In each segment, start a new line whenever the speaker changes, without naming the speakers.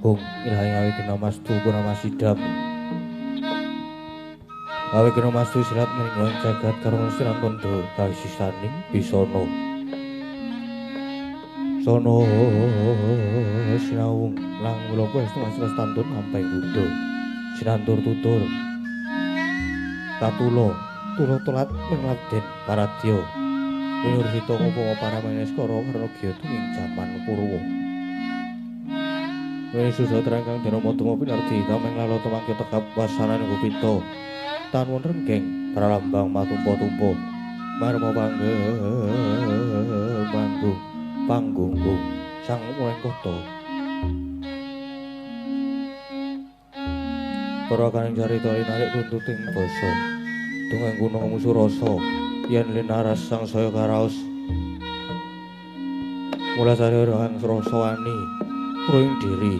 Hung ilahi awigena mastu purnamasidam. Awigena mastu sirat meninggal jagat karuna siran tondo kawisisaning bisana. Sono sinawung lang mula estu masras tantun ampeng buddha. Sinantur tutur katulo tulo telat mengladen paradya. Winyur sita ngopo para maneskara karena gyata ing jaman Purwa. Wis susah kang dina madama pinardi tameng lalo tumangke tegap wasanane gupita. Tanwun renggeng pralambang matumpa-tumpa. Marma panggung panggunggung sang muleng kota. Para kaning carita linarik tuntuting basa. Dongeng kuno musuh rasa yen linaras sang saya karaos. Mula sari kang rasa wani ruing diri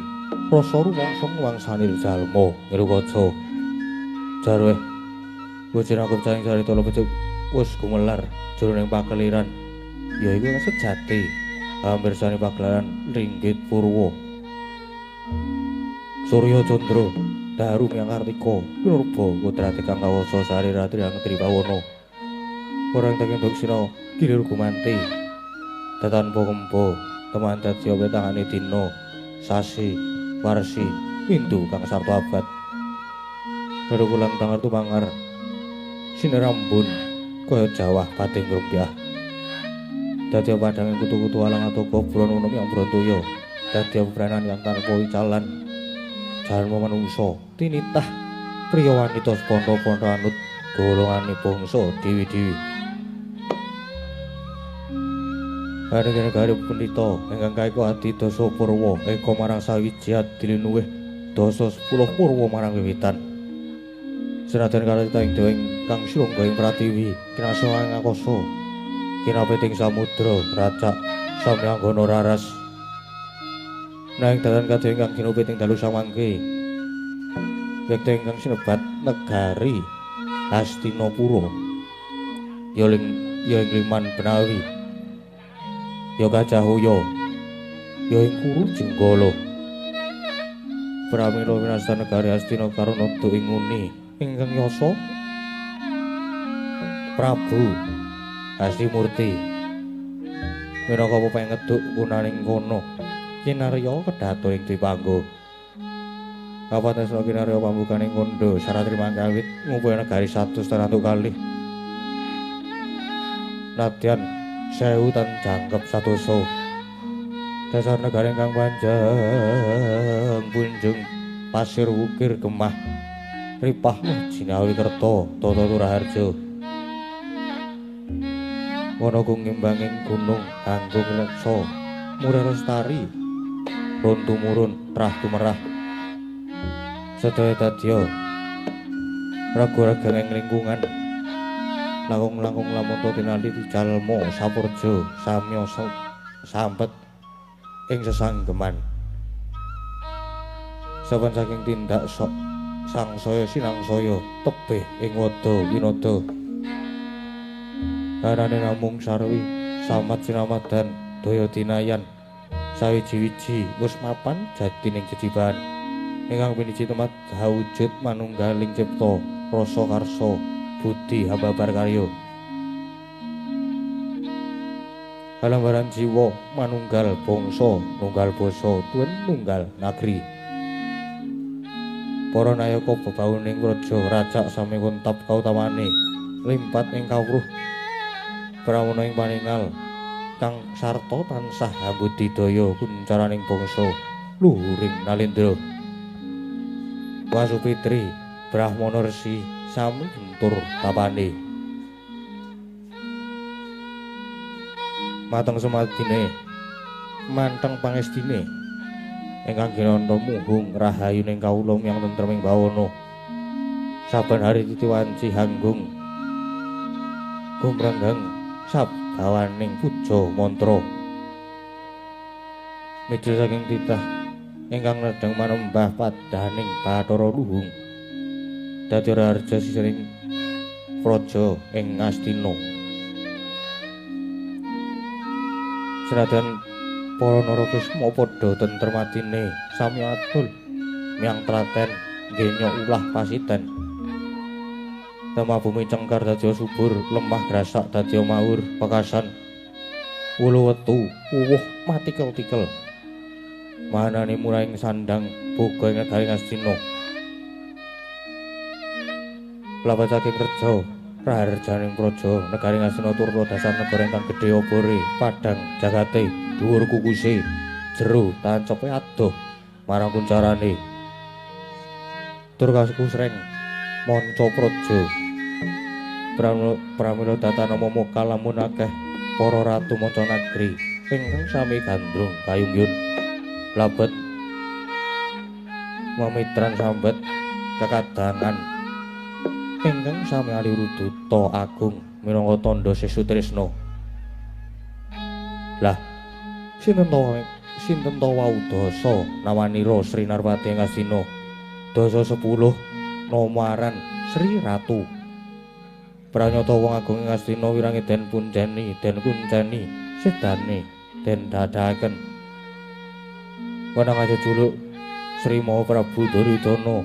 rasa rumangsa wangsanil jalma ngirukaca. Jarweh bojone caing carita lebet wis gumelar jroning pakeliran ya iku sejati pamirsane pagelaran ringgit purwa. Surya Candra Daru Myang Kartika pinurba kudrate kang kawasa sari ratri ang tribawana. Orang tenging duksina gilir gumanti tatanpa kemba teman dadi wetangane dina sasi warsi windu kang sarta abad. Baru kulan tangar tumangar sinerambun kaya jawah pating grumbyah. Dadi padange kutu-kutu alang ataka buron unem yang brontoya. Dadi pranan yang tanpa icalan jalma manungsa tinitah priya wanita seponto-ponto anut golongane bangsa dewi-dewi. Negara pendhita ingkang kaeka adi dasa purwa eka marang sawiji adilinuwih dasa 10 purwa marang wiwitan. Senajan karita ing dewa ingkang srangga ing pratiwi kinasa ing akasa kinapiting samudra racak samyanggana raras. Nanging dalan kadya ingkang ginupiting dalu samangke yekti ingkang sinebat negari Hastinapura ya ing liman Benawi ya Gajahhoya ya ing Kuru Jenggala. Pramila winasta negari Hastina karana ing nguni ingkang yasa Prabu Hastimurti minangka pepengeduk gunaning kono kinarya kedaton ing Dwipangga. Kapatesna kinarya pambukaning kandha saratri mangkawit ngupaya negari 100 tantuk kalih nadyan 1000 tan jangkep 100. Dasar negara ingkang panjang punjung pasir wukir gemah ripah jinawi kerta tata turaharja. Wana ngimbanging gunung anggung leksa murah lestari run tumurun trah tumerah. Sedaya dadya raga-raga ing lingkungan langkung-langkung lamunta tinali dijalma sapurja samya sampet ing sesanggeman. Saben saking tindak sok sangsaya sinangsaya tebih ing wada winada. Karane namung sarwi samat sinamadan daya dinayan sawiji-wiji wis mapan jatining jejibahan ingkang piniji temat hawujud manunggaling cipta rasa karsa budi hababar karya. Kalambaran jiwa manunggal bangsa nunggal basa tuwin nunggal nagri. Para nayaka bebauning praja racak sami kuntap kautamane limpat ing kawruh prawana ing paningal kang sarta tansah hambudidaya kuncaraning bangsa luhuring nalendra. Wasupitri Brahmana Resi sami gentur tapane. Mateng semadine manteng pangestine ingkang ginanta muhung rahayuning kawula miyang tentreming bawana. Saben hari titi wanci hanggung gumrenggang sabawaning puja mantra. Mijil saking titah ingkang nedheng manembah padaning Bathara Luhung. Dadi raharja sisiring praja ing Ngastina. Senajan Para Narakisma padha tentrem atine, sami atul miyang tlaten ngenyo ulah pasiten. Temah bumi cengkar dadi subur, lemah grasak dadi maur pekasan. Wulu wetu uwuh matikel-tikel. Manane murahing sandang boga ing negari Ngastina. Lapat saking reja raharjaning praja negari Ngastina turta dasar negara ingkang gedhe obore, padhang jagate, dhuwur kukuse, jero tancepe adoh marang kuncarane. Tur kakusreng manca praja. Pramila datana momo kalamun akeh para ratu manca nagri ingkang sami gandrung kayungyun. Labet mamitran sambet kekadangan ingkang sami aliru duta agung minangka tandha sesutresna. Lah sinten to wau dasa nawanira Sri Narpati ing Astina? Dasa 10 nomaran Sri Ratu. Pranyata wong agung ing Astina wirangi den punjeni, den kunceni, sedane den dadahaken. Wenang aja juluk Sri Maha Prabu Duryudana,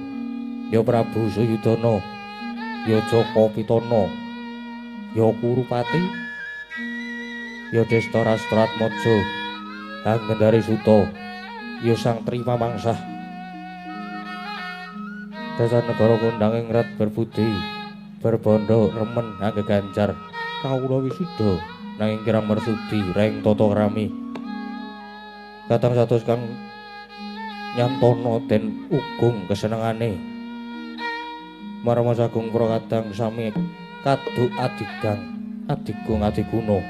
ya Prabu Suyudana, ya Jaka Pitana, ya Kurupati, ya Destarastratmaja, Anggendari Suta, ya Sang Trimawangsah. Dasar negara kondang ing rat berbudi, berbondo remen anggeganjar, kawula wisuda nanging kirang mersudi reng tata krami. Katang satus kang nyantono den ugung kesenengane. Marma sagung para kadang sami kaduk adigang, adigung adiguna.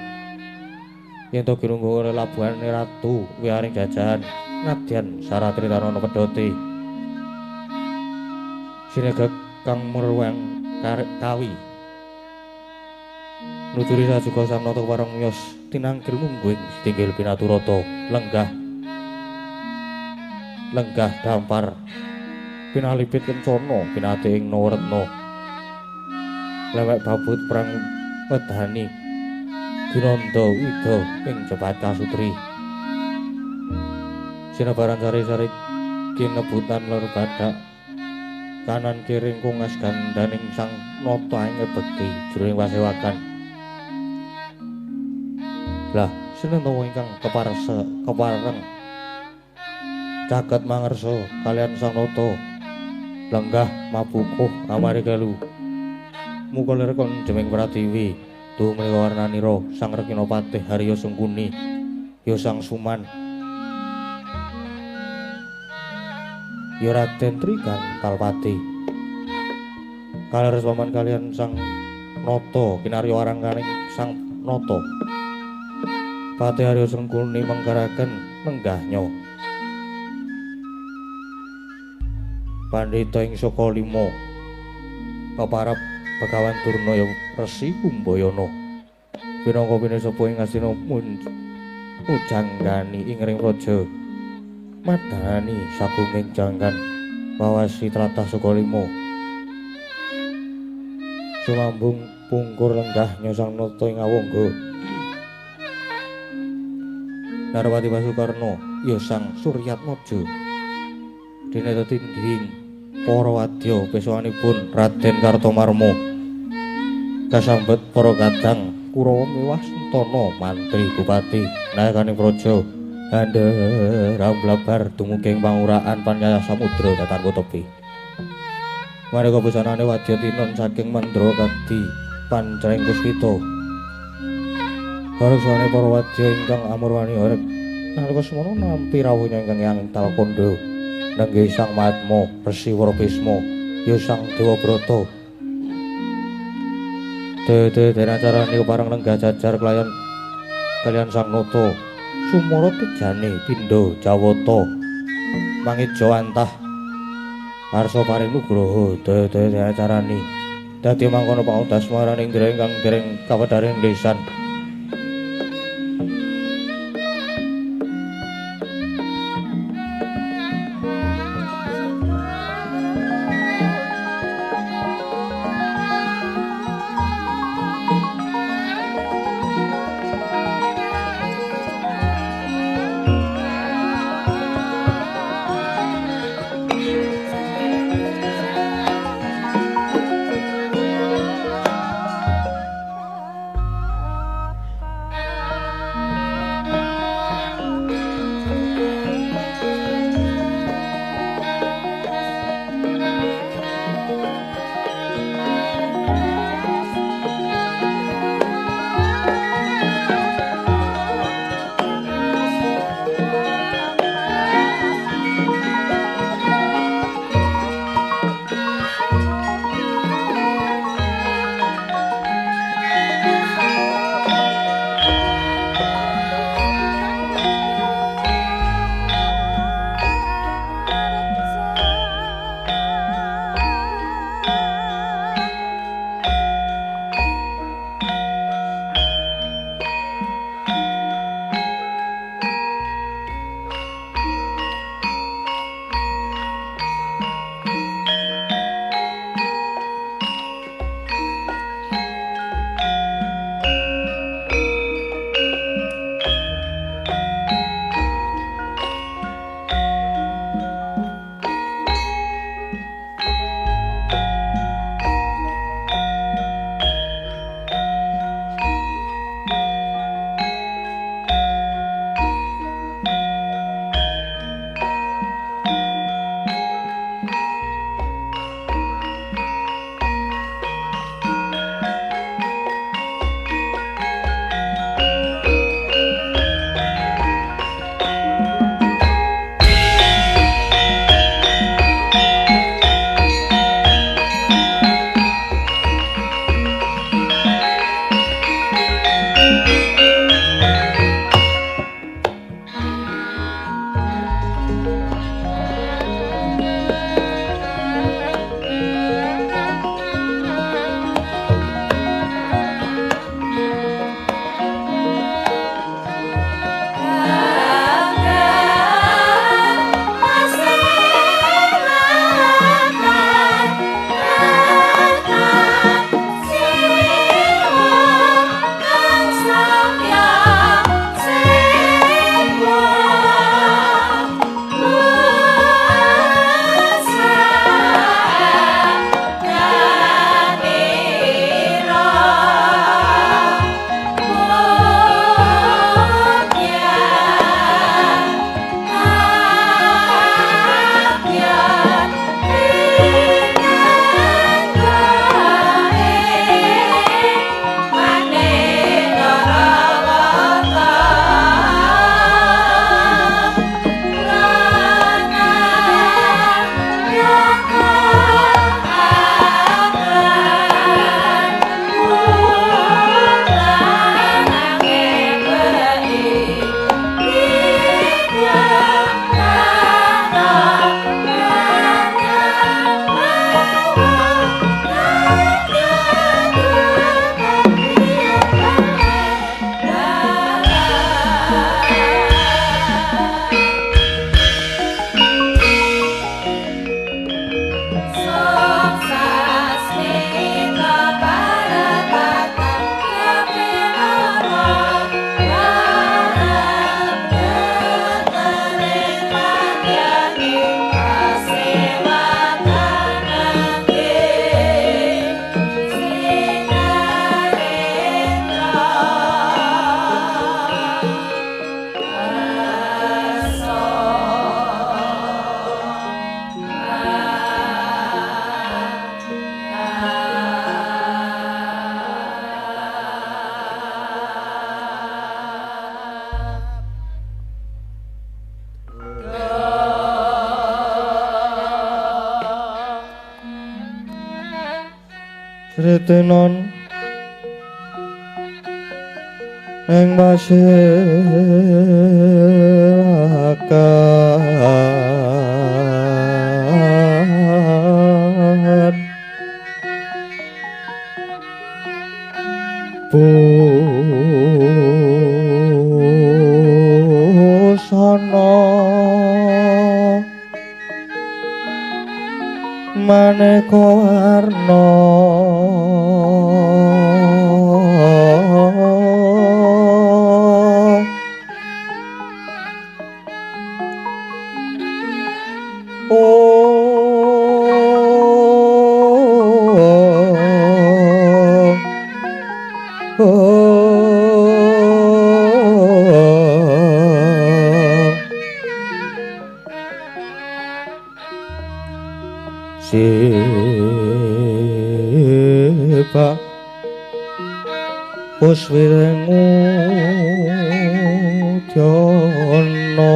Yen to girungga oleh labuhane ratu wiyaring jajahan nadyan saratritana pedhote. Sinegak kang merwang karek kawi. Nuturi sajuga sang nata parang miyos tinangkil mungguing tinggil pinaturata lenggah lenggah dampar pinalipit kencana pinate ing Nawaretna. Lewek babut perang wedani ginanda wida ing jepat kasutri. Sinabaran sari-sari kinebutan lor badak kanan kiring kungas gandaning sang nata ing bekti jroning pasewakan. Lah sinten to ingkang kepareng caket mangersa kalian sang nata lenggah mabukuh amari kelu muka lir kon jeming pratiwi duh menika warnanira sang Rekina Patih Harya Sengkuni ya Sang Suman ya Raden Trigantalpati kaleres paman kalian sang nata kinarya arangkaning sang nata Patih Harya Sengkuni menggaraken lenggahnya pandhita ing saka lima keparep Begawan Durna ya Resi Kumbayana pinangka pinesapa ing Astina mujanggani ing ring praja madani sagunging janggan wawasi tlatah Sukalima sumambung pungkur lenggah nyosang nata ing awangga Narwati Basukarna ya Sang Suryatmaja dene tetindhing para wadya pesowanipun Raden Kartomarma kasambet para kadang Kurawa miwah sentana mantri bupati nayakaning praja andherang blabar dumugi ing panguraan panyaya samudra datan tepi. Maneka busanane wadya tinon saking Mandra kadi pancreng puspita. Kareksane para wadya ingkang amurwani horeg nalika semono nampi rawuhnya ingkang Yang Talkandha nenggih Sang Mahatma Resi Warabisma ya Sang Dewabrata. Dede acarane kepareng lenggah jajar kelayan kalian Sang Nata sumara tejane pindha jawata mangeja antah arsa paring nugraha. Dede acarane dadi mangkono paudas maraning indra ingkang dereng kawedharing lesan. Sritenon ing pasirakan busana maneka warna Sipa puswirengu jana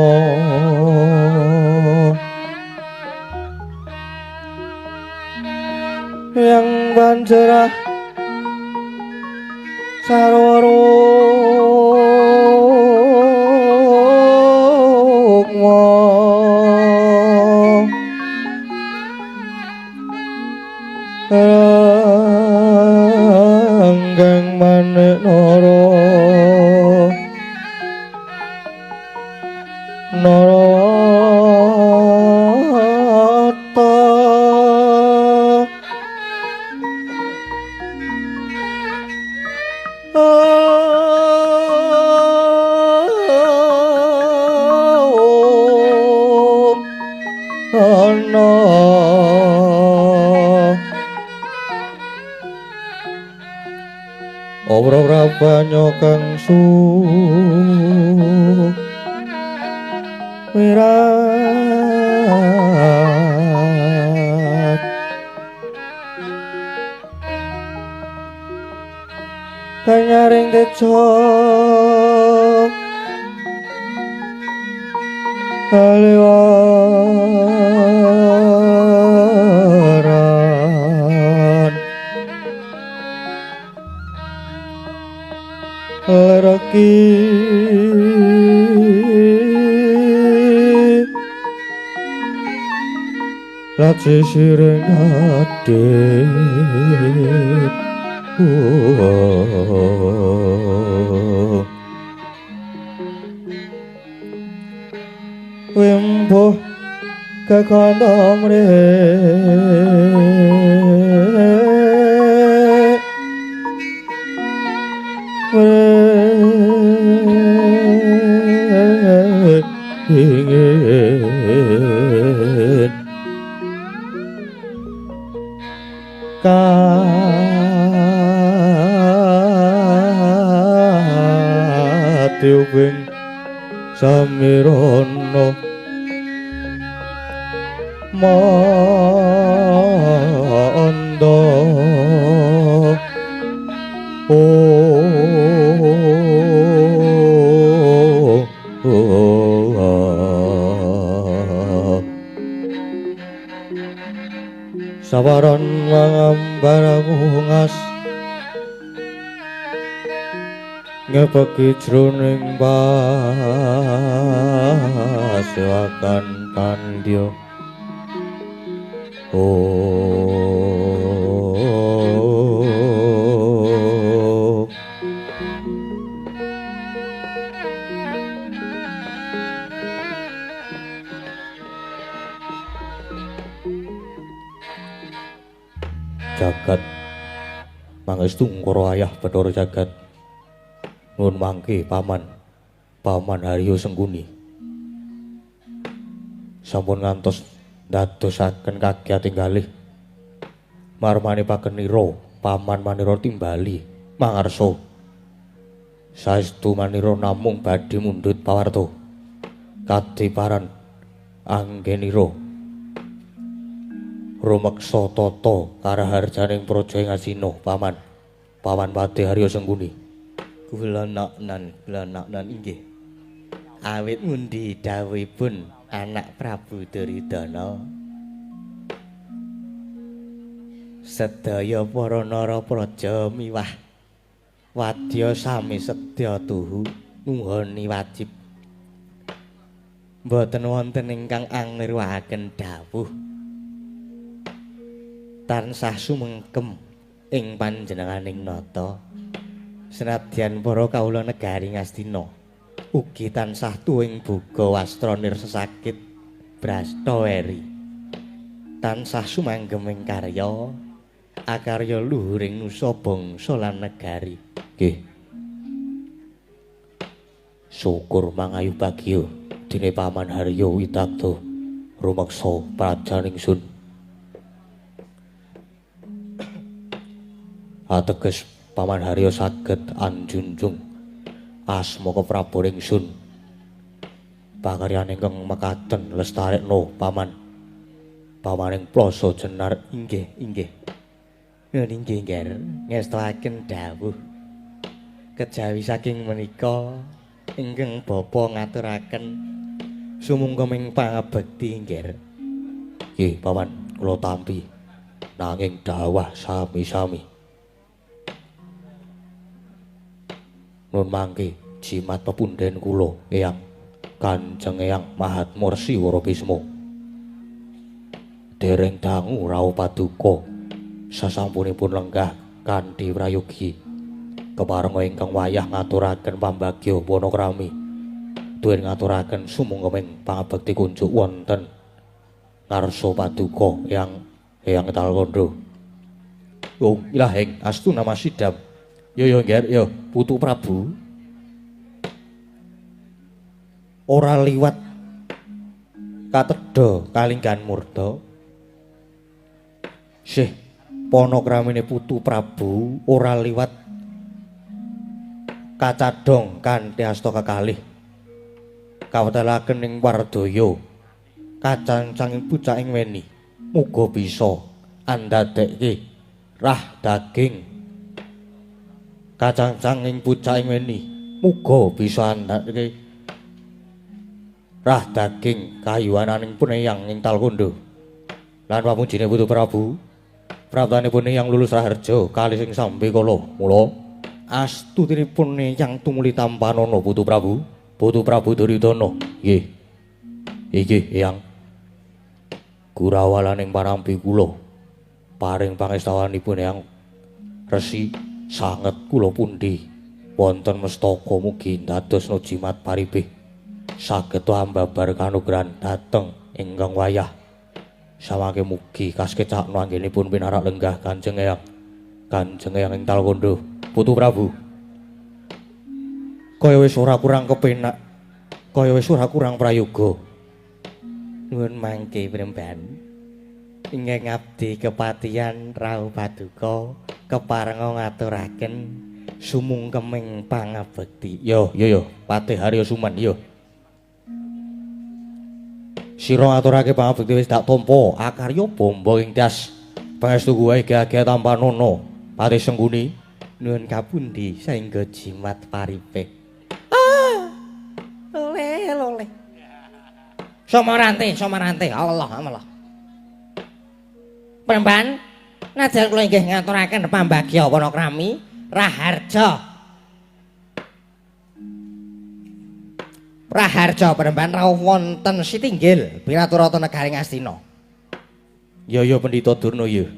yang banjerah sarwa rukma ranggang manik nara narawata ana ora banyo kang su wirat kanyaring tejo kaliwaran lereki laci sireng adit wimbuh kekandamre ingin katiuping samirono manda sawaran mangambar bungas ngepeki jroning pasewakan pandya. Jagat pangestu ngkara ayah Bathara Jagat nuwun mangke paman paman Haryo Sengkuni sampun ngantos ndadosaken kagiyating galih marmane pagenira paman manira timbali mangarsa saestu manira namung badhe mundhut pawarta kadiparan anggenira rumeksa tata karaharjaning praja ing Asina paman paman Patih Haryo Sengkuni.
Kula noknon kula noknon inggih awit ngundi dawuhipun anak Prabu Duryudana Sedaya para narapraja miwah wadya sami sedya tuhu nuhoni wajib. Mboten wonten ingkang angliruaken dawuh. Tansah sumengkem ing panjenenganing nata. Senadyan para kawula negari Ngastina ugi tansah tuwing boga wastra nir sesakit brasta weri. Tansah sumanggem ing karya akarya luhuring nusa bangsa lan negari.
Nggih. Syukur mangayu bagya dene Paman Haryo Widagda rumeksa prajan ingsun. Ateges Paman Haryo saged anjunjung asma keprabon ingsun. Pakaryan ingkang mekaten lestarekno Paman. Pamaning Plasa Jenar.
Inggih, inggih. Inggih, Nger, ngestoaken dawuh. Kejawi saking menika ingkang bapa ngaturaken sumungkeming pangabekti, Nger.
Nggih, Paman, kula tampi. Nanging dawah sami-sami. Nun mangke jimat pepundhen kula, Eyang Kanjeng Eyang Mahatma Resi Warabisma. Dereng dangu rawuh paduka sasampunipun lenggah kanthi prayogi keparenga ingkang wayah ngaturaken pambagya panakrami tuwin ngaturaken sumungkeming pangabekti kunjuk wonten ngarsa paduka Eyang Eyang Talkandha. Oh, ilahing astu nama sidam. Yo yo Nger, yo Putu Prabu. Ora liwat katedha kalinggan murda. Sih panakramine Putu Prabu ora liwat kacadhong kanthi asta kekalih. Kawetelaken ing wardaya kacancanging bocah ing weni. Muga bisa andadekke rah daging. Kacancang ing bocah ing weni. Muga bisa andadekke rah daging kayuwananing puneyang ing Talkandha. Lan pamujine Putu Prabu, praptanipun Eyang Lulus Raharja kalih sing sambe kala. Mula astutinipun Eyang tumuli tampanana Putu Prabu, Putu Prabu Duryudana. Nggih. Inggih, Eyang. Gurawalaning parampi kula paring pangestawanipun Eyang Resi sanget kula pundi wonten mestaka mugi ndadosna jimat paribih saged ambabar kanugrahan dhateng ingkang wayah. Samangke mugi kasekecakno anggenipun pinarak lenggah Kanjeng Eyang. Kanjeng Eyang ing Talkandha. Putu Prabu. Kaya wis ora kurang kepenak, kaya wis ora kurang prayoga.
Nuwun mangke Premban. Ingkang abdi kepatihan rawuh paduka keparenga ngaturaken sumungkeming pangabekti.
Yo yo yo, Patih Haryo Suman yo. Sira ngaturake pangabekti wis dak tampa, akarya bombo ing das. Pangestu kuwe gage tampanana, Patih Sengguni.
Nuwun kapundi saengga jimat paripih. Ah! Lole lole. Somarante, somarante. Allah, Allah. Premban, najan kula inggih ngaturaken pambagya wanakrami Raharja. Raharja Premban rawuh wonten Sitinggil Biraturata negari Ngastina.
Ya ya Pendhita Durna ya.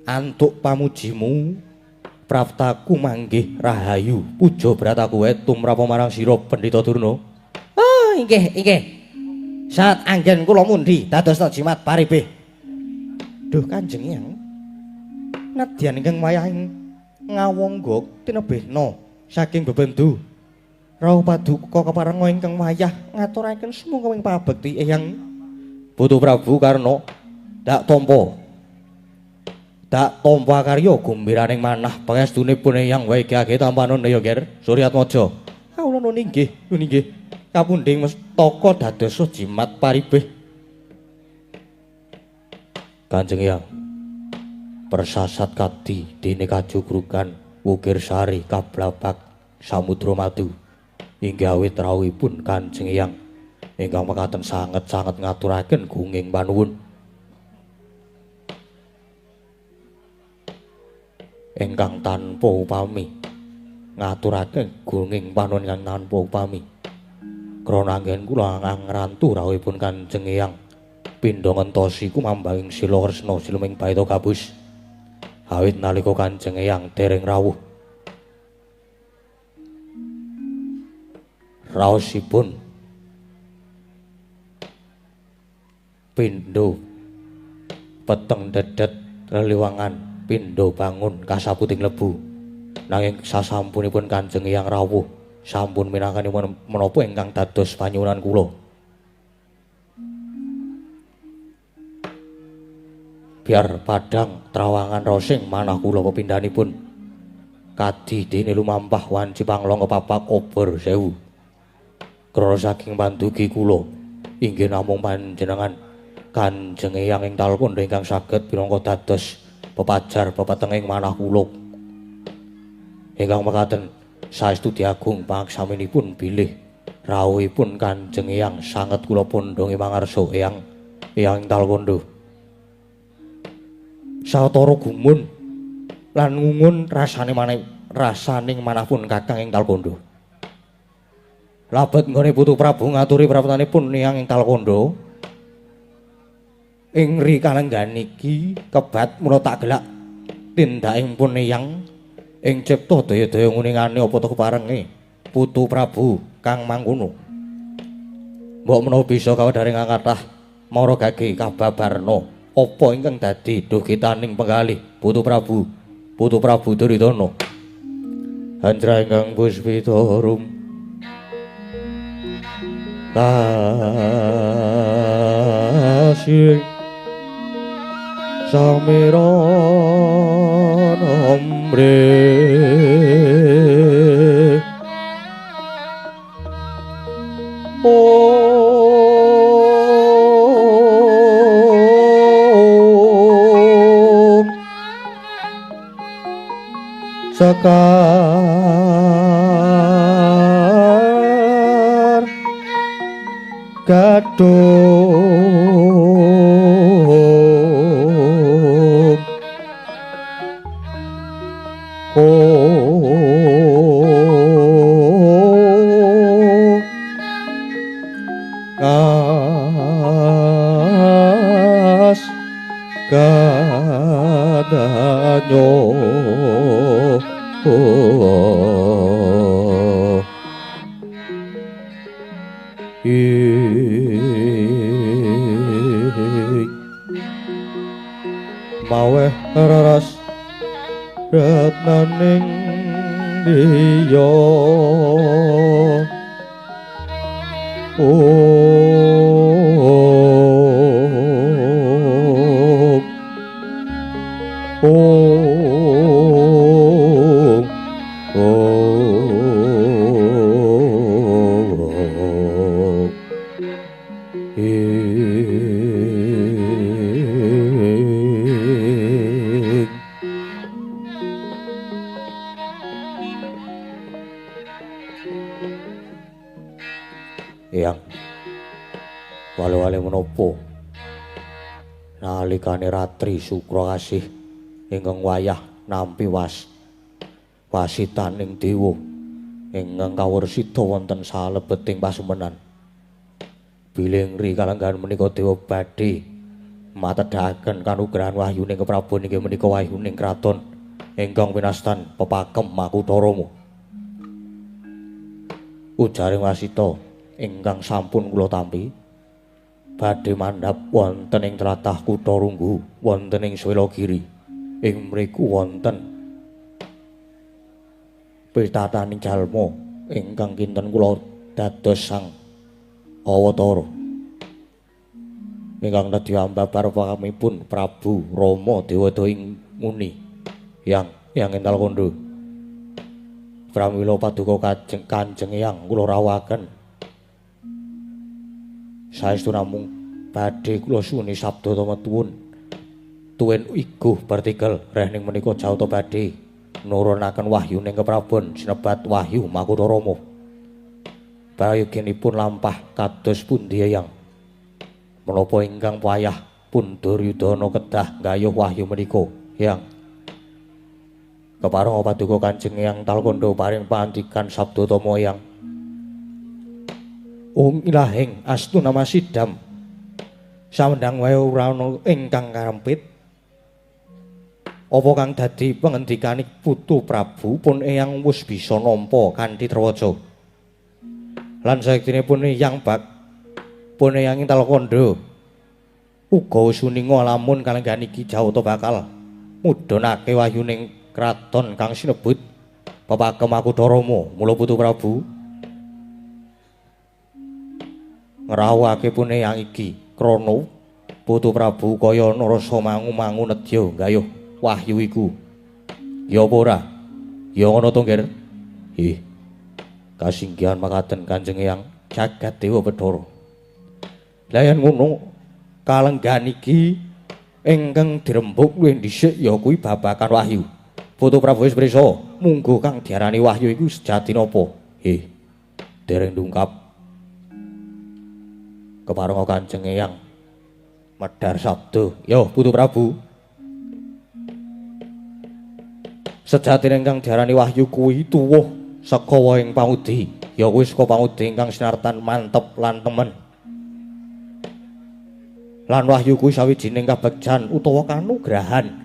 Antuk pamujimu praptaku manggih rahayu puja brataku wae tumrap marang sira Pendhita Durna.
Oh, inggih, inggih. Saat anggen kula mundi dadosna jimat paribih. Duh Kanjeng Eyang. Nadyan ingkang wayah ngawangga tinebihna saking bebendu. Rawuh paduka keparenga ingkang wayah ngaturaken sumangga ing pabekti Eyang
Putu Prabu Karna. Dak tampa. Dak tampa karya gumbiraning manah pangestunipun Eyang wae gage tampanana ya Ger Suryatmaja.
Kawula nun inggih, nun inggih. Kapundhing mestaka dados jimat paribih.
Kanjeng Eyang, persasat kadi dene kajugrugan Wukir Sari kablabak Samudra Madu. Inggih awit rawuhipun Kanjeng Eyang ingkang mekaten sanget-sanget ngaturaken gunging panuwun. Ingkang tanpa upami ngaturaken gunging panuwun ingkang tanpa upami. Krana anggen kula ngrantu rawuhipun Kanjeng Eyang pindha ngentosi kumambanging sila Kresna siluming baita gabus. Awit nalika Kanjeng Eyang dereng rawuh, raosipun pindha peteng dedet leliwangan pindha bangun kasaputing lebu. Nanging sasampunipun Kanjeng Eyang rawuh sampun minangkani menapa ingkang dados panyuwunan kula. Biar padhang trawangan rosing manah kula pepindhanipun kadi dene lumampah wanci panglong kepapak obor sewu. Krana saking pandugi kula inggih namung panjenengan Kanjeng Eyang ing Talkandha ingkang saged pinangka dados pepajar pepetenging manah kula. Ingkang mekaten saestu diagung pangaksaminipun bilih rawuhipun Kanjeng Eyang sanget kula pondhongi mangarsa Eyang Eyang ing Talkandha. Sawetara gumun lan ngungun rasane maneh rasaning manahpun Kakang ing Talkandha. Labet nggone Putu Prabu ngaturi prapetanipun Eyang ing Talkandha. Ing ri kalenggan iki kebat mula tak gelak tindaking pun Eyang ing cipta daya-daya nguningane apa ta keparenge Putu Prabu kang mangkono. Mbok menawa bisa kawedharing kathah mara gage kababarna apa ingkang dadi dugitaning penggalih Putu Prabu, Putu Prabu Duryudana. Anjra ingkang puspita rum kasih samiran ombre om sekar gadung ngas gadanyo maweh raras retnaning diya om om om Eyang wale-wale menapa nalikane ratri sukra kasih ingkang wayah nampi wasitaning dewa ingkang kawursida wonten salebeting pasumenan. Bilih ri kalenggahan menika dewa badhe matedhaken kanugrahan wahyuning keprabon inggih menika wahyuning kraton ingkang winastan pepakem Makutha Rama. Ujaring wasita ingkang sampun kula tampi badhe mandhap wonten ing tlatah Kutha Runggu wonten ing Swelagiri. Ing mriku wonten pitataning jalma ingkang kinten kula dados sang Awatara ingkang nedhi ambabar pakamipun Prabu Rama Dewata ing muni Yang Eyang ing Talkandha. Pramila paduka Kanjeng Eyang kula rawuhaken saestu namung badhe kula suwuni sabda tumetuwun tuwin iguh partikel rehning menika jawata badhe nurunaken wahyuning keprabon sinebat wahyu Makutha Rama. Prayoginipun lampah kados pundi Eyang? Menapa ingkang payah pun Duryudana kedah nggayuh wahyu menika, Eyang? Kepareng paduka Kanjeng Eyang Talkandha paring pangandikan sabda tama Eyang. Ung ilahing astu nama sidam. Samendang wae ora ana ingkang karempit. Apa kang dadi pangendikane Putu Prabu pun Eyang wis bisa nampa kanthi trawaja. Lan sayektine pun Eyang bak pun Eyang Talkandha uga wis uninga lamun kalenggahan iki Jawata bakal mudhunake wahyuning kraton kang sinebut Pepakem Makutharama. Mula Putu Prabu ngrawuhake pun Eyang iki krana Putu Prabu kaya narasa mangu-mangu nedya gayuh wahyu iku. Ya apa ora? Ya ngono to, Ngger? Ih. Kasinggihan makaten Kanjeng Eyang Jagat Dewa Bathara. Lah yen ngono kalenggahan iki ingkang dirembug luwih dhisik ya kuwi babagan wahyu. Putu Prabu wis prisa, munggo kang diarani wahyu iku sejati napa? Dereng dungkap. Keparenga Kanjeng Eyang medhar sabda, "Yo Putu Prabu. Sejatine ingkang diarani wahyu kuwi tuwuh saka wohing pangudi, ya kuwi saka pangudi ingkang sinartan mantep lan temen. Lan wahyu kuwi sawijining kabegjan utawa kanugrahan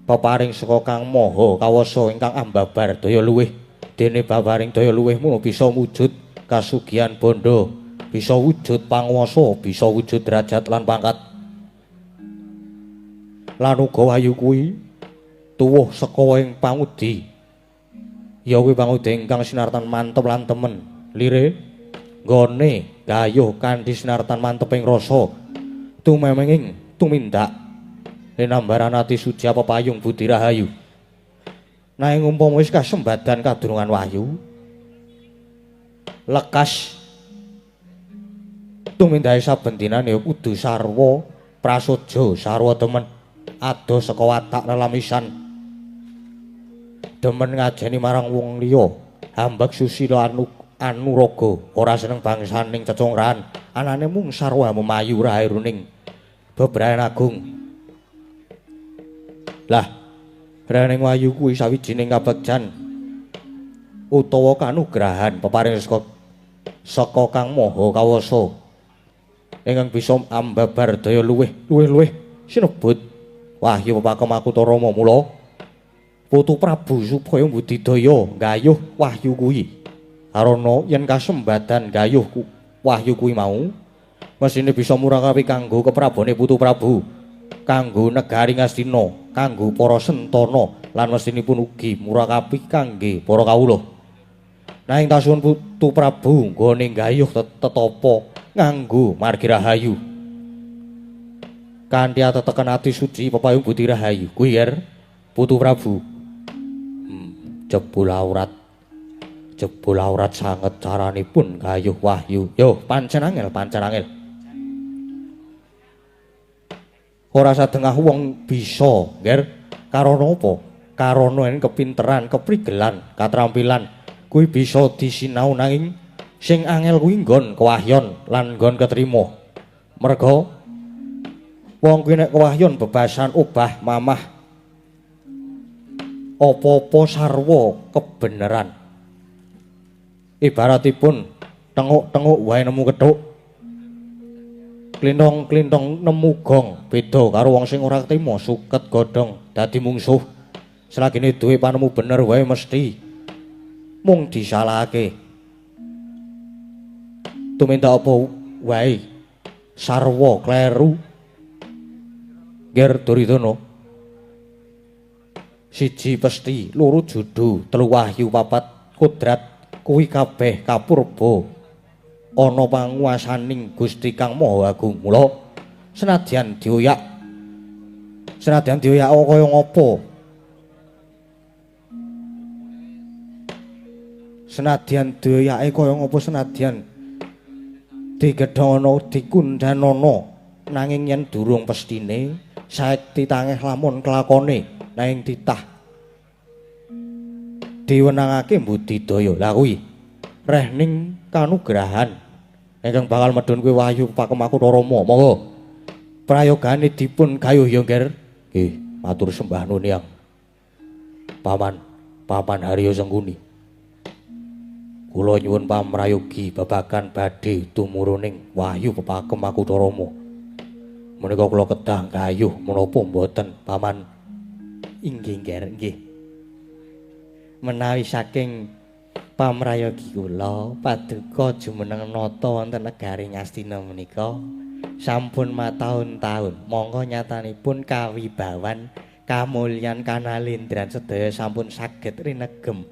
peparing saka Kang Maha Kawasa ingkang ambabar daya luwih. Dene babaring daya luwih mula bisa wujud kasugihan bandha, bisa wujud panguwasa, bisa wujud derajat lan pangkat. Lan uga wahyu kuwi tuwuh saka ing pangudi, ya kuwi pangudi ingkang sinartan mantep lan temen. Lire nggone gayuh kanthi sinartan mantep ing rasa tumemenging tumindak linambaran ati suci apa payung budi rahayu. Nanging umpama wis kasembadan kadurungan wahyu lekas tumindake saben dinane ya kudu sarwa prasaja, sarwa temen, adoh saka watak lelamisan, demen ngajeni marang wong liya, hambek susila anuraga, ora seneng bangsaning cecungran, anane mung sarwa memayu rahiruning bebrayan agung. Lah, rening wahyu kuwi sawijining kabegjan utawa kanugrahan peparing saka Kang Maha Kawasa ingkang bisa ambabar daya luwih luwih-luwih sinebut wahyu Pepakem Makutharama. Mula Putu Prabu supaya mbudidaya gayuh wahyu kuwi, karana yen kasembadan gayuh wahyu kuwi mau mesine bisa murakapi kanggo keprabone Putu Prabu, kanggo negari Ngastina, kanggo para sentana, lan mestinipun ugi murakapi kangge para kawula. Nanging tasuwun Putu Prabu nggone gayuh tetapa nganggo margi rahayu kanthi ateteken ati suci pepayung budi rahayu kuwi yer Putu Prabu. Jebul aurat sanget caranipun gayuh wahyu. Yo pancen angel, pancen angel. Ora sadengah wong bisa, Ngger. Karana apa? Karana yen kepinteran, keprigelan, katrampilan kuwi bisa disinau, nanging sing angel kuwi nggon kewahyon lan nggon ketrima. Merga wong kuwi nek kewahyon bebasan obah mamah apa-apa sarwa kebeneran. Ibaratipun tenguk-tenguk wae nemu kethuk, klintong-klintong nemu gong, beda karo wong sing ora ketrima suket godhong dadi mungsuh. Selagine duwe panemu bener wae mesti mung disalahake. Tumindak apa wae sarwa kleru. Nger Duryudana, siji pesti, loro judu, telu wahyu, papat kodrat, kuwi kabeh kapurba ana panguwasaning Gusti Kang Maha Agung. Mula senadyan dioyak kaya ngapa, senadyan dioyake kaya ngapa, senadyan digedhana dikundhanana, nanging yen durung pestine saekti tangeh lamun kelakone, nanging titah diwenangake mbudidaya. Lah kuwi rehning kanugrahan ingkang bakal medhun kuwi wahyu Pakem Makutharama. Monggo prayogane dipun gayuh ya, Ngger. Nggih, matur sembah nuwun Yang. Paman, Paman Haryo Sengkuni. Kula nyuwun pamrayogi babagan badhe tumuruning wahyu pepakem Makutharama. Menika kula kedah gayuh menapa mboten, Paman?
Inggih, Nger, nggih. Menawi saking pamrayogi kula paduka jumeneng nata wonten negari Ngastina menika sampun mataun-taun, mongko nyatanipun kawibawan kamulyan kanalindran sedaya sampun saged rinegem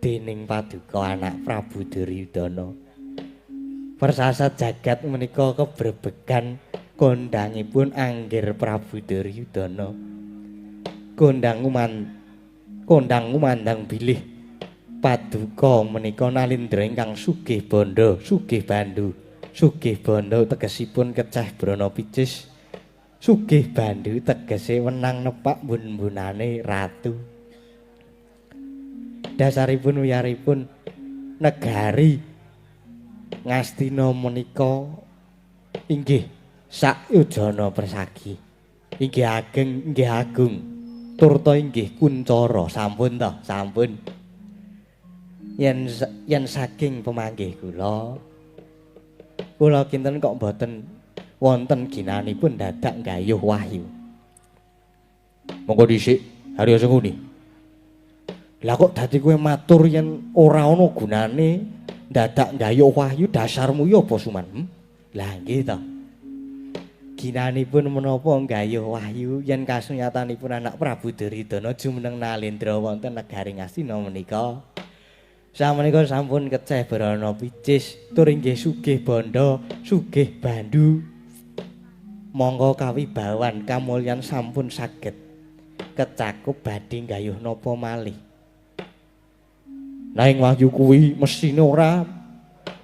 dening paduka anak Prabu Duryudana. Persasat jagat menika kebrebegan kondangipun anggir Prabu Duryudana. Kondang ngumandang bilih paduka menika nalindra ingkang sugih bandha, sugih bandu. Sugih bandha tegesipun keceh brana picis. Sugih bandu tegese wenang nepak bun-bunane ratu. Dasaripun wiyaripun negari Ngastina menika inggih sakyujana persagi. Inggih ageng, inggih agung, turta inggih kuncara. Sampun to, sampun. Yen saking pemanggih kula, kula kinten kok mboten wonten ginanipun dadak nggayuh wahyu.
Monggo dhisik Haryo Sengkuni. Lah kok dadi kowe matur yen ora ana gunane dadak nggayuh wahyu, dasarmu ya apa, Suman?
Lah nggih to. Ginanipun menapa nggayuh wahyu yen kasunyatanipun anak Prabu Duryudana jumeneng nalendra wonten negari Ngastina menika. Samenika sampun keceh brana picis tur inggih sugih bandha, sugih bandu. Monggo kawibawan kamulyan sampun saged kecakup badhe nggayuh napa malih.
Nanging wahyu kuwi mesthine ora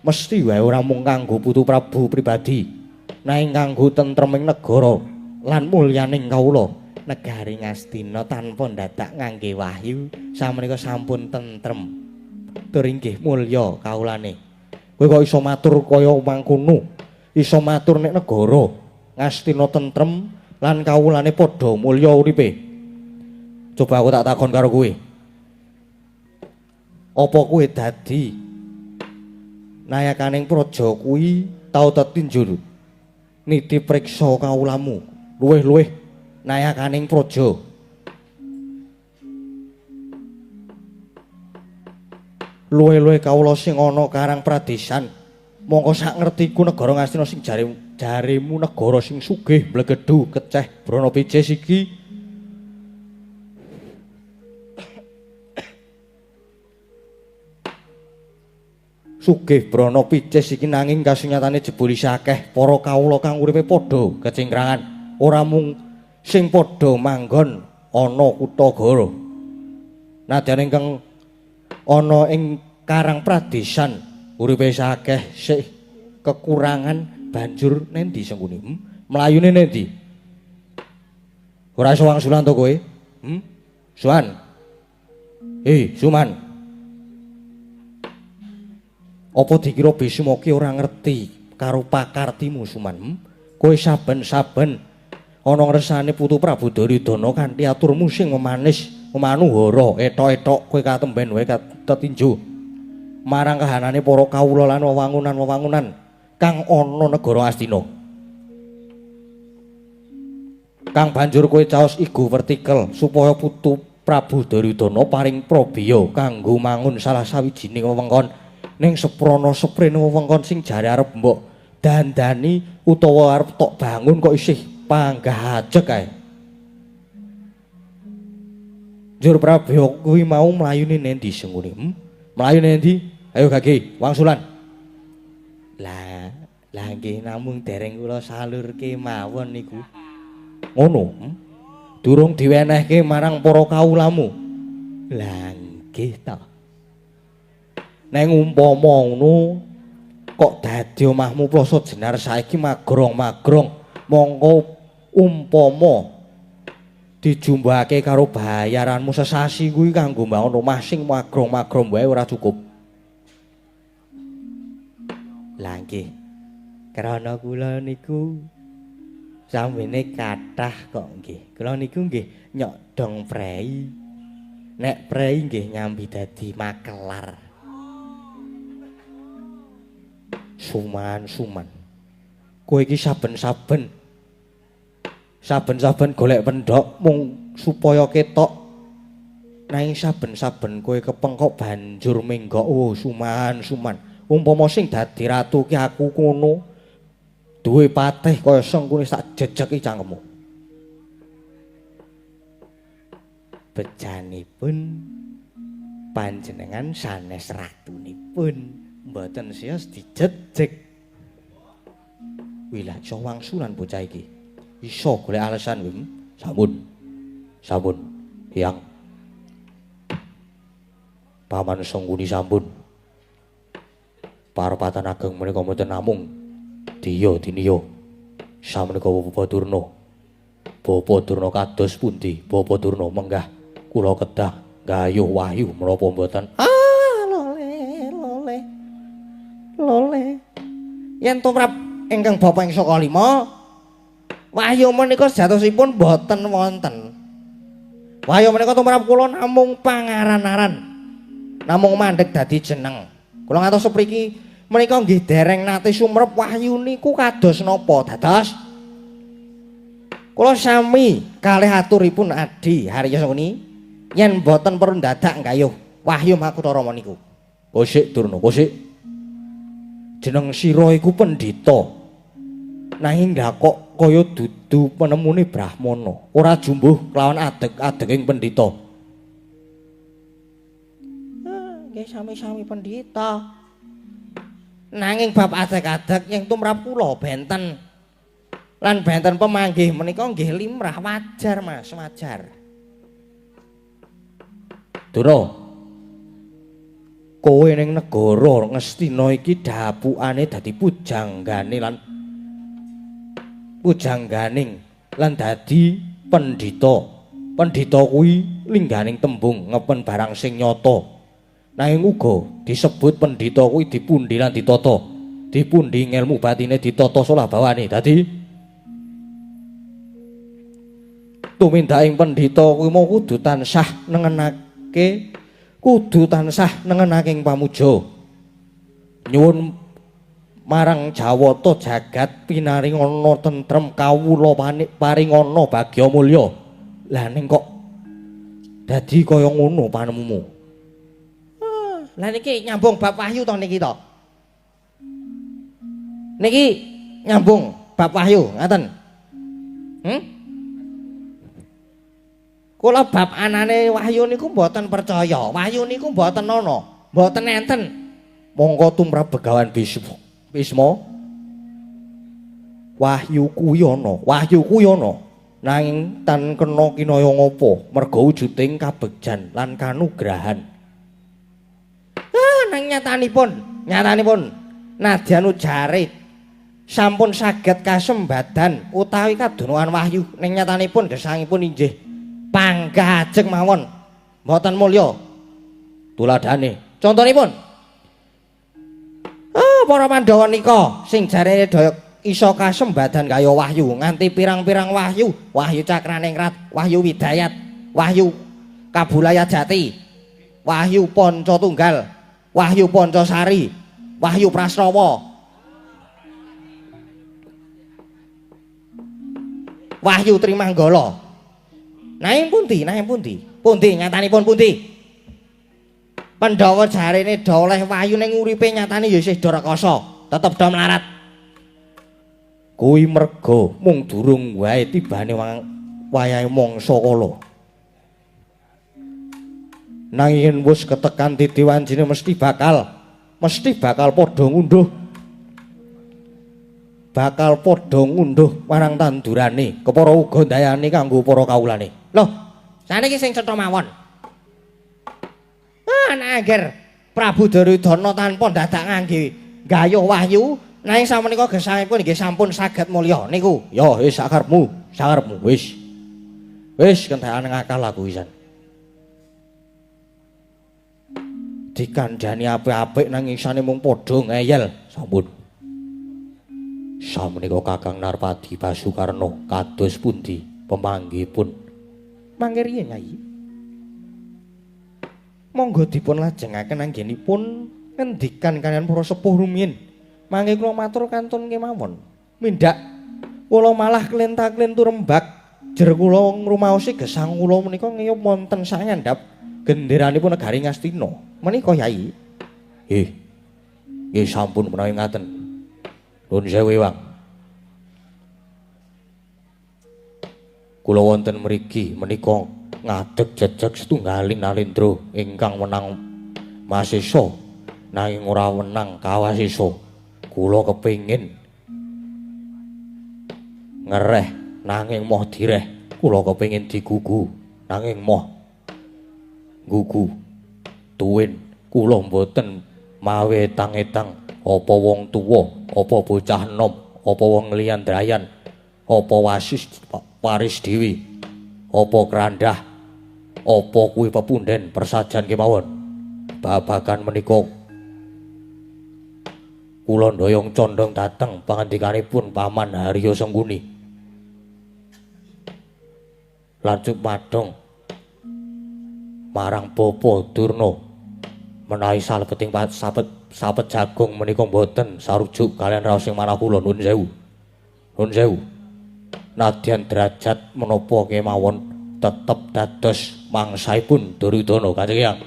mesti wae ora mung kanggo putu Prabu pribadi, nanging kanggo tentreming negara lan mulyaning kawula.
Negari Ngastina tanpa ndadak ngangge wahyu samenika sampun tentrem tur inggih mulya kawulane.
Kowe kok iso matur kaya mangkono? Iso matur nek negara Ngastina tentrem lan kawulane padha mulya uripe. Coba aku tak takon karo kowe. Apa kowe dadi nayakaning praja kuwi tau tetinjul niti priksa kawulamu luwih-luwih nayakaning praja? Luwih-luwih kawula sing ana karang pradesan. Mongko sak ngertiku negara Ngastina sing jaremu negara sing sugih mblegedhu keceh brana picis iki sugih brana picis iki nanging kasunyatane jebul isih akeh para kawula kang uripe padha kecingkrangan, ora mung sing padha manggon ana kutha Goro. Nadyan ingkang ana ing karang pradesan uripe isih akeh sih kekurangan, banjur nendi Sengkuni? Mlayune nendi? Ora iso wangsulan to kowe? Suan. Suman. Apa dikira Bisma ki ora ngerti karo pakartimu, Suman? Kowe saben-saben ana ngresane putu Prabu Duryudana kanthi aturmu sing memanis, memanuhara, etok-etok kowe katemben wae tetinju marang kahanane para kawula lan wewangunan-wewangunan kang ana negara Astina. Kang banjur kowe caos igo vertikel supaya putu Prabu Duryudana paring prabeya kanggo mangun salah sawijining wewengkon ning seprana seprene wewengkon sing jare arep mbok dandani utawa arep tok bangun kok isih panggah ajeg kae. Njur prabeya kuwi mau mlayune nendi Sengkuni? Mlayune nendi? Ayo gage wangsulan.
Lah nggih namung dereng kula salurke mawon niku.
Ngono? Durung diwenehke marang para kawulamu.
Lah nggih to.
Neng umpama ngono kok dadi omahmu Plasa Jenar saiki magrong-magrong, mongko umpama dijumbake karo bayaranmu sesasi kuwi kanggo mbangun omah sing magrong-magrong wae ora cukup.
Lah nggih. Krana kula niku sambene kathah kok nggih. Kula niku nggih nyok dong prei. Nek prei nggih nyambi dadi makelar. Suman, suman. Kowe iki saben-saben golek pendhok mung supaya ketok. Nanging saben-saben kowe kepengkok banjur menggok. Oh, suman, suman. Umpama sing dadi ratu ki aku ngono, duwe patih kaya Sengkuni tak jejeki cangkemmu. Bejanipun panjenengan sanes ratunipun mboten siyos dijejeg. Wilah iso wangsulan bocah iki. Iso golek alasan kuwi. Sampun. Sampun, Hyang. Paman Sengkuni sampun. Parapatan ageng menika mboten namung diya diniya. Samenika Bapak Durna. Bapak Durna kados pundi? Bapak Durna menggah kula kedah gayuh wahyu menapa mboten? Ah, lole, lole. Lole. Yen tumrap ingkang bapa ing saka lima, wahyu menika sejatosipun mboten wonten. Wahyu menika tumrap kula namung pangaran-aran. Namung mandheg dadi jeneng. Kula ngantos sepriki menika nggih dereng nate sumrep wahyu niku kados napa dados. Kula sami kalih aturipun Adi Harya Sengkuni yen mboten perlu dadak nggayuh wahyu Makutha Rama niku. Kosik Durna, kosik. Jeneng sira iku pendhita. Nanging lha kok kaya dudu penemune Brahmana, ora jumbuh kelawan adeg-adeging pendhita. Nggih sami-sami pendhita. Nanging bab adeg-adeg yang tumrap kula benten. Lan benten pemanggih menika nggih limrah wajar Mas, wajar. Durna, kowe ning negara Ngastina iki dapukane dadi pujanggane lan pujangganing lan dadi pendhita. Pendhita kuwi lingganing tembung ngepen barang sing nyata. Nanging uga disebut pendhita kuwi dipundi lan ditata. Dipundi ngelmu batine ditata solah bawane. Dadi tumindaking pendhita kuwi mau kudu tansah nengenake, kudu tansah nengenake ing pamuja. Nyuwun marang Jawata jagat pinaringana tentrem kawula paringana bagya mulya. Lah ning kok dadi kaya ngono panemumu? Lah niki nyambung bab wahyu to niki to. Niki nyambung bab wahyu ngaten. Kula bab anane wahyu niku mboten percaya. Wahyu niku mboten ana, mboten enten. Mongko tumrap Begawan Bisma. Wahyu kuwi ana, wahyu kuwi ana. Nanging tan kena kinaya ngapa merga wujuding kabegjan lan kanugrahan. Nang nyatanipun nadyan ujare sampun saged kasembadan utawi kadonoan wahyu ning nyatanipun gesangipun inggih panggah ajeng mawon mboten mulya tuladhane. Contonipun para Pandhawa nika sing jarene daya iso kasembadan kaya wahyu nganti pirang-pirang wahyu, wahyu cakraningrat, wahyu widayat, wahyu kabulaya jati, wahyu panca tunggal, wahyu Pancasari, wahyu Prasrawa, wahyu Trimanggala. Nanging pundi, nanging pundi? Pundi nyatanipun pundi? Pandhawa jarene do oleh wahyu ning uripe nyatane ya isih do rekoso, tetep do melarat. Kuwi merga mung durung wae tibane wayahe mangsa kala. Nanging wis ketekan titi wancine mesti bakal padha ngunduh. Bakal padha ngunduh marang tandurane, kepara uga ndayane kanggo para kawulane. Loh, saniki sing cetha mawon. Ah, nek Prabu Duryudana tanpa dadak ngangge gayuh wahyu, nanging samenika gesangipun nggih sampun saged mulya niku. Ya wis sakarepmu, sakarepmu wis. Wis kentekan ngakal aku wisan. Dikandhani apik-apik nanging isane mung padha ngeyel. Sampun. Samenika Kakang Narpati Basukarna kados pundi pemanggihipun? Mangke riyen, Nyai. Monggo dipun lajengaken anggenipun ngendikan kaliyan para sepuh rumiyin. Mangke kula matur kantun kemawon. Mindhak kula malah klenta-klentu rembag jer kula ngrumaosi gesang kula menika ngiyup wonten sangandhap genderanipun negari Ngastina. Menika Yai.
Nggih. Nggih sampun menawi ngaten. Nuwun sewu Ewang. Kula wonten mriki menika ngadeg jejeg setunggaling nalendra ingkang wenang masesa nanging ora wenang kawasesa. Kula kepengin ngereh nanging moh direh. Kula kepengin digugu nanging moh gugu. Tuwin kula mboten mawe etang-etang apa wong tuwa, apa bocah enom, apa wong liyan drayan, apa wasis waris dewi, apa kerandah, apa kuwi pepunden persajan kemawon. Babagan menika kula ndoyong condong dhateng pangandikanipun Paman Haryo Sengkuni. Lan cupadong marang Bapa Durna menawi salebeting sapet jagung menika mboten sarujuk kaliyan raos ing manah kula. Nuwun sewu. Nuwun sewu. Nadyan derajat menapa kemawon tetep dados mangsaipun Duryudana Kanjeng Hyang.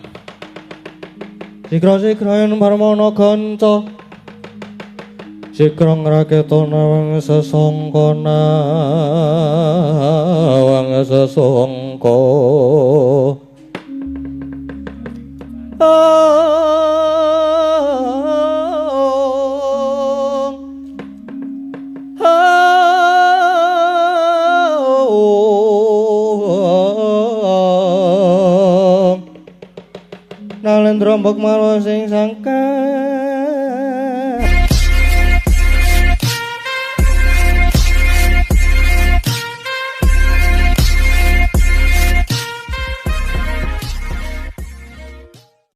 Sigra-sigra yen Parmana kanca sigra ngraketa nawang sesangka nawang sesangka. Nalendra mbok marwa sing sangkan